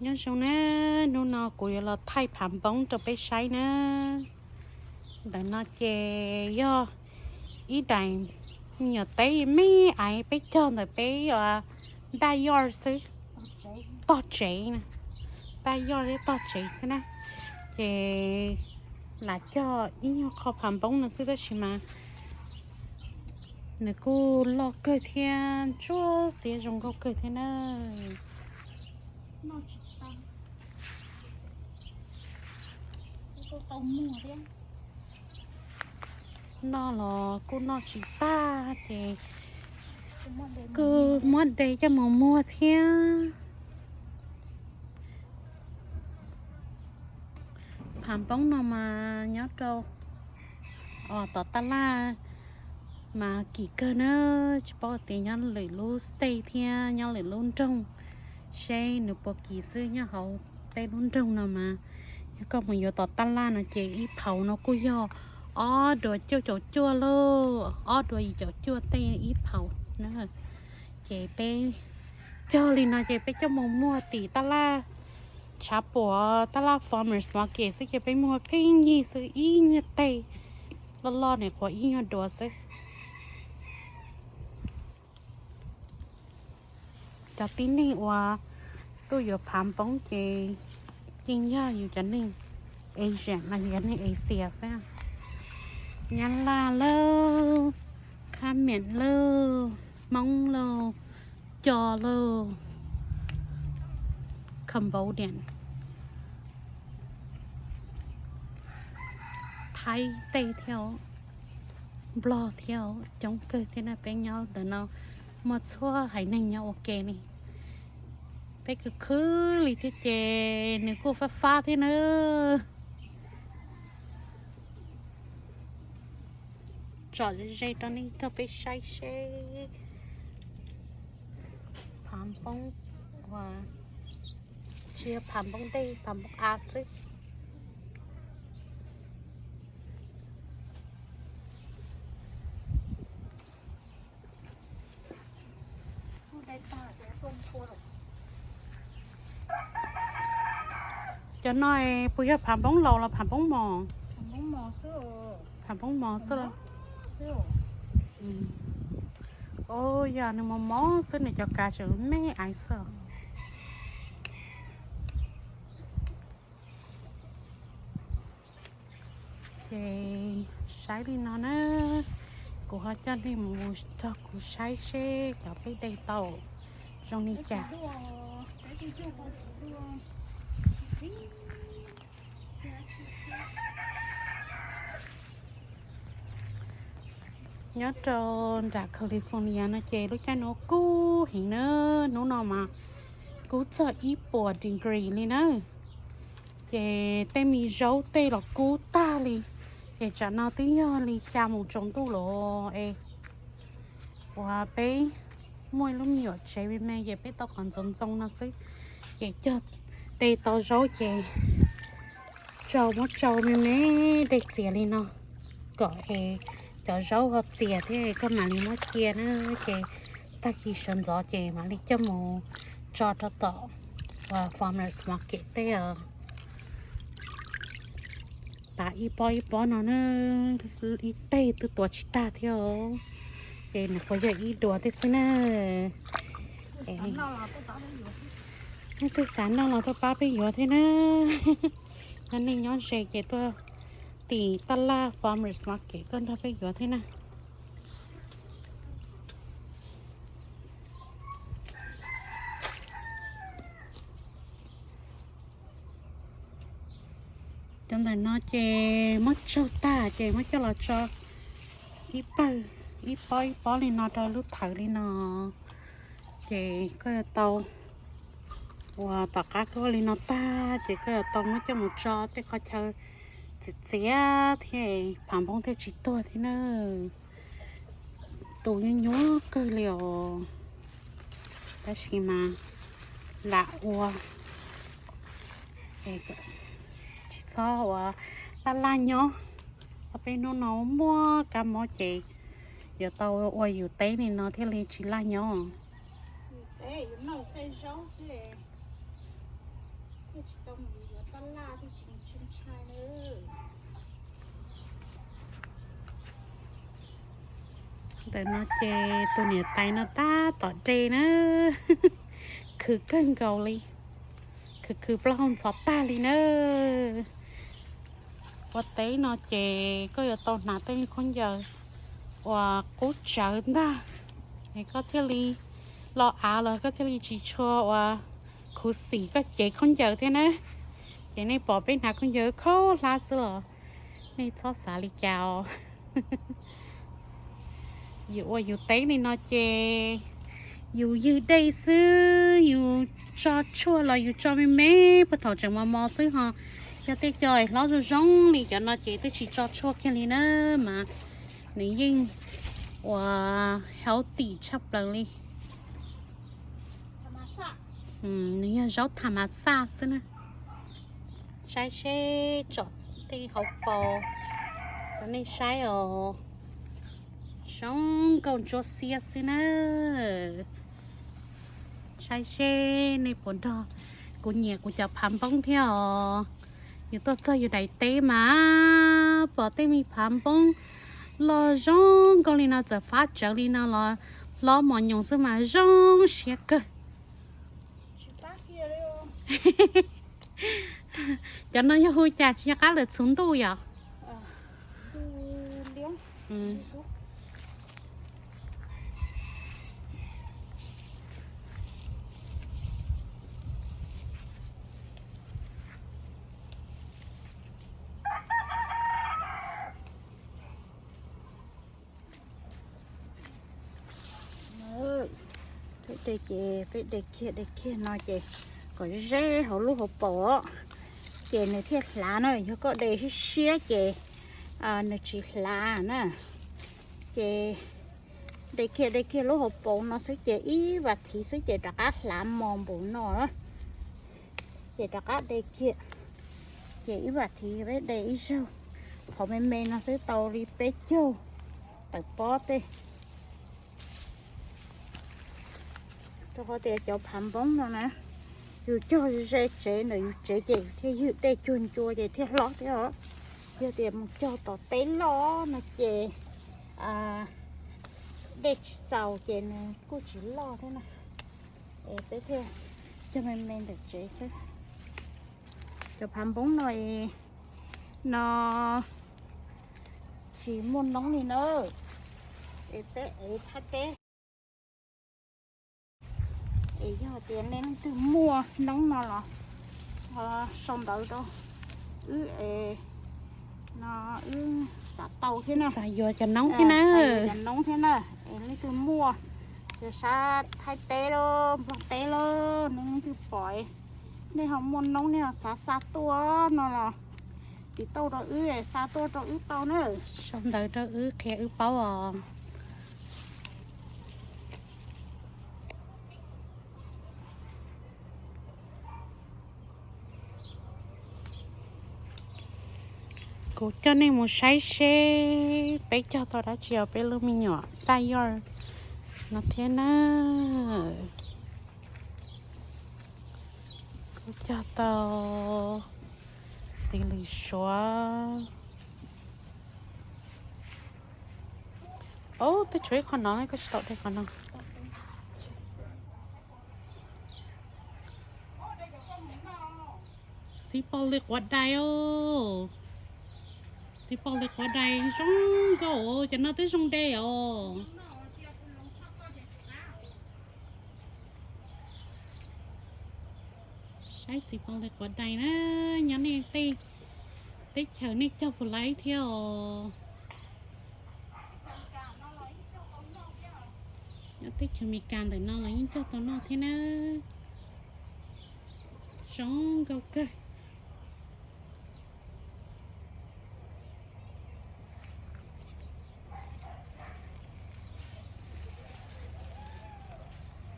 Nyob zoo na, hnub no kuv yuav los thaij phav npoob rau peb saib na. Ntawm no ces yog ib daim me nyuam teb me aiv peb cog ntawm peb backyard xwb, tog tsev, backyard thiab tog tsev xwb na. Ces lam cog ib nyuag qho phav npoob no xwb tab sis mas nws kuj loj kawg thiab ntsuab xiab zoo nkauj kawg thiab na. Noj los kuj noj tsis tag ces kuj muab de coj mus muag thiab. Phav npoob no mas nyob rau tom taj laj mas kim kawg na, tsis paub tias nyob lwm lub state thiab nyob lwm lub nroog, seb nws puas kim xwb. Nyob hauv peb lub nroog no mas yog koj mus yuav tom taj laj no ces ib phaum no kuj yog ob duas cuaj caum cuaj lauj, ob duas yim caum cuaj tej ib phaum na. Ces peb cog li no ces peb coj mus muag tim taj laj tshav puam, taj laj farmers market xwb ces peb muag pheej yig xwb ib nyuag teg loj loj nim qhuav ib nyuag duas xwb. Cov tib neeg uas tuaj yuav phav npoob ces yeej yog yus cov neeg Asian los yog neeg Asia xwb. Nyab Laj lauj, Khab Miam lauj, Hmoob lauj, Co lauj, Cambodian, Thaib tej thiab, Nplog thiab, coob kawg thiab na. Peb nyob ntawm no muaj txhua haiv neeg nyob ua ke li. Peb khwv khwv li thiab ces nws kuj fab fab thiab na. Tsom ze ze rau nej coj peb saib seb phav npoob, tsis yog phav npoob dej, phav npoob av xwb. Cov no puas yog phav npoob laus los phav npoob mos? Phav npoob mos xwb los? Yog nws mos mos xwb nws cov kav tseem me aiv xwb. Ces saib li no na, kuv ho coj nej mus nrog kuv saib seb cov peb de tau zoo li cas. Nyob rau nram California no ces lub caij no kub heev na, hnub no mas kub txog ib puas degree li na. Ces tej me zaub tej los kub tag li, ces tsam no twb yog li xya moo tsaus ntuj lawm es uas peb muaj ib lub me nyuam tsev me me ces peb tau qhov ntxoov ntxoo no xwb, ces cog de tau zaub ces tsau muab tsau me me de txias li no kom es cov zaub ho txias thiab koj mam li muab cia na. Ces tag kis sawv ntxov ces mam li coj mus tso rau tom farmers market tej os. Pav ib pob ib pob no na, ib teg twb tuav tsis tag thiab os. Ces nws qhuav yog ib duas thiab xwb na. Leej twg xav noj los tuaj pab peb yuav thiab na. Yog nej nyob ze ces tuaj tim taj laj farmers market tuaj nrog peb yuav thiab na. Cov ntawm no ces muab tsaug tag ces muab coj los tso ib pawg, ib pob ib pob li no rau lub thawv li no. Ces koj yuav tau, uas tom qab koj ua li no tag ces koj yuav tau muab coj mus tso tej qhov chaw txias txias thiab phav npoob thiaj tsis tuag thiab na. Tus nyuaj nyuaj kawg li os, tab sis mas lam ua, tsis txhob ua laj laj nyob. Peb hnub no muaj kab mob ces yuav tau ua yus teb li no thiaj li tsis laj nyob. Yus teb yus noj tej zaub xwb. Ntawm no ces tus niam tais no tab tom de na, khwv kawg nkaus li, khwv khwv plaub hau ntxhov tag li na. Ua teb no ces koj yuav tau hnav tej khaub ncaws uas qub tsawv ntag, es koj thiaj li los av los koj thiaj li tsis tshua uas khuv xim koj cev khaub ncaws thiab na. Ces nej pom peb hnav khaub ncaws khaub hlab xwb los nej txhob xav li cas os. Yus ua yus teb li no ces yus ywg dej xwb, yus tso tshuaj los yus tso me me puag thaum tseem mos mos xwb ho. Yog tej co hlob zoo zoo li cov no ces twb tsis tso tshuaj kiag li na, mas nws yeej ua healthy tshaj plaws li. Nws yog zaub tham mas xaj xwb na. Saib seb tsom tej hauv paus rau nej saib os. Zoo nkauj ntsuab xiab xwb na. Saib seb nej puas nrog kuv nyiam kuv cov phav npoob thiab os. Yus tuaj txog yus daim teb mas pom tej me phav npoob loj zoo nkauj li no txawm fab tsawv li no los hlob mos nyoos xwb mas zoo siab kawg. Cov no yog hu cas tsis nco qab lawm, txhuv ntuj yom? Peb de ces peb de kiag de kiag no ces kom ze hauv lub hauv paus, ces nws thiaj hlav na. Yog koj de siab siab ces nws tsis hlav na. Ces de kiag de kiag lub hauv paus no xwb ces ib vas thiv xwb ces rov qab hlav mos npaum no. Ces rov qab de kiag, ces ib vas thiv peb de ib zaug, qhov me me no xwb tau li peb caug tawm pob tej. Rau qhov tias cov phav npoob no na, yus cog ze tsev ntawm yus tsev ces yus thiaj ywg dej cuag ncua ces thiaj hlob thiab os. Yog tias mus cog tom teb loj no ces dej tsis txaus ces nws kuj tsis loj thiab na. Es peb thiaj cog me me ntawm tsev xwb. Cov phav npoob no no tsis muaj noob li na. Es peb ev thaj teb. Es yog tias nej leej twg muaj noob no los sau ntawv rau wb es no wb xav tau thiab na. Xav yuav cov noob thiab na. Xav yuav cov noob thiab na. Es leej twg muaj cov sab Thaib teb los Nplog teb los nej leej twg pom nej ho muaj noob nej ho xav xa tuaj no los tiv tauj rau wb xa tuaj rau wb tau na. Sau ntawv rau wb qhia wb paub os. Kuv coj nej mus saib seb peb cog tau dab tsi os peb lub me nyuam Paj Yoj no thiab na. Kuv cog tau txiv lws suav. Ub, twb tshuav ib qho no, koj tsis tau de qhov no. Txiv pos lwm quav dais os. Txiv pos lwm quav dais zoo nkauj, cov no twb zoo de os. Saib txiv pos lwm quav dais na, nyob nej tej teb chaws nej cog puas laib thiab os. Nyob teb chaws Amelikas ntawm no los yeej cog tau noj thiab na. Zoo nkauj kawg.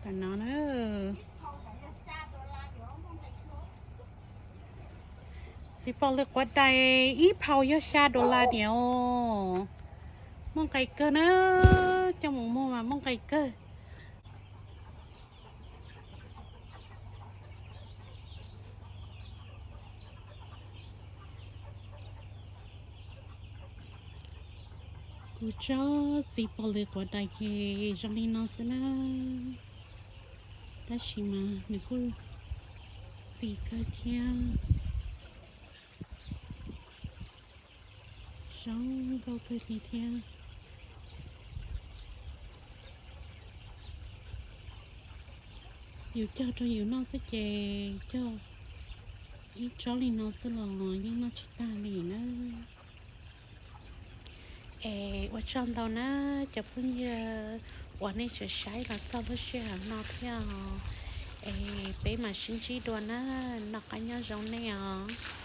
Tam no na, txiv pos lwm quav dais ib phau yog xya dollar niam os. Muaj nqis kawg na, coj mus muag mas muaj nqis kawg. Ua tsob txiv pos lwm quav dais ces zoo li no xwb na, tab sis mas nws kuj txi kawg thiab, zoo nkauj kawg li thiab. Yus cog rau yus noj xwb ces cog ib tsob li no xwb los yeej noj tsis tag li na. Es ua tsaug ntau na cov phooj ywg uas nej tseem saib los txog lub sij hawm no thiab os. Es peb mam sib ntsib dua na, noj qab nyob zoo nej os.